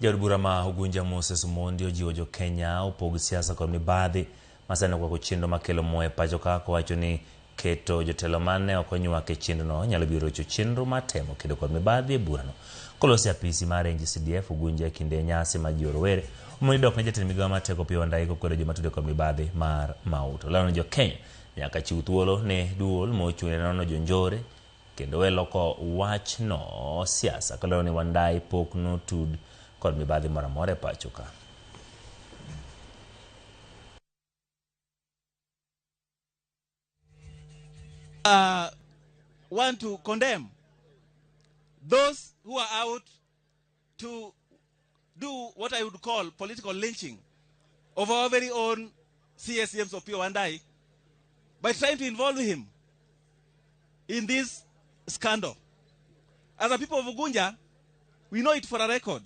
Jaod bura ma Ugunja Moses Omondi ojiwo jo Kenya opog siasa kod mibadhi ma sani okwako chenro makelo mo e pacho ka kowacho ni keto jotelo mane ok onywak e chenrono nyalo biro rocho chenro mar temo kedo kod mibadhi e burano. Kolosi apisi mar NGCDF Ugunja e kinde nyasi mar jiwo rowere, Omondi dok ne jatend migao mar teko Opiyo Wandayi kokwedo joma tude kod mibadhi mar mauta. Olero ni jo Kenya nyaka chiw thuolo ne duol mochung' ne nono jonjore kendo we loko wachno siasa kolero ni Wandayi pok notud kod mibadhi moro amora e pacho ka. Want to condemn those who are out to do what I would call political lynching of our very own CS James Opiyo Wandayi by trying to involve him in this scandal. As a people of Ugunja, we know it for a record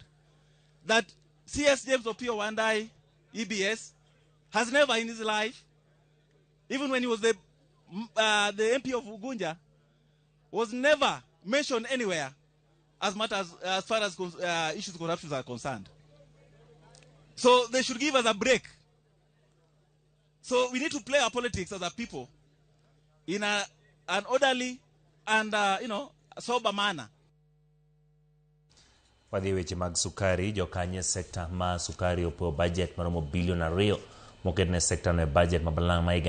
that CS James Opiyo Wandayi, EBS, has never in his life, even when he was the MP of Ugunja, was never mentioned anywhere as far as issues of corruption are concerned. So they should give us a break. So we need to play our politics as a people in an orderly and sober manner. Wadhi e weche mag sukari, jokanyo e sekta mar sukari opewo bajet maromo bilion 2 moket ne sekta no e bajet ma balang' ma higa.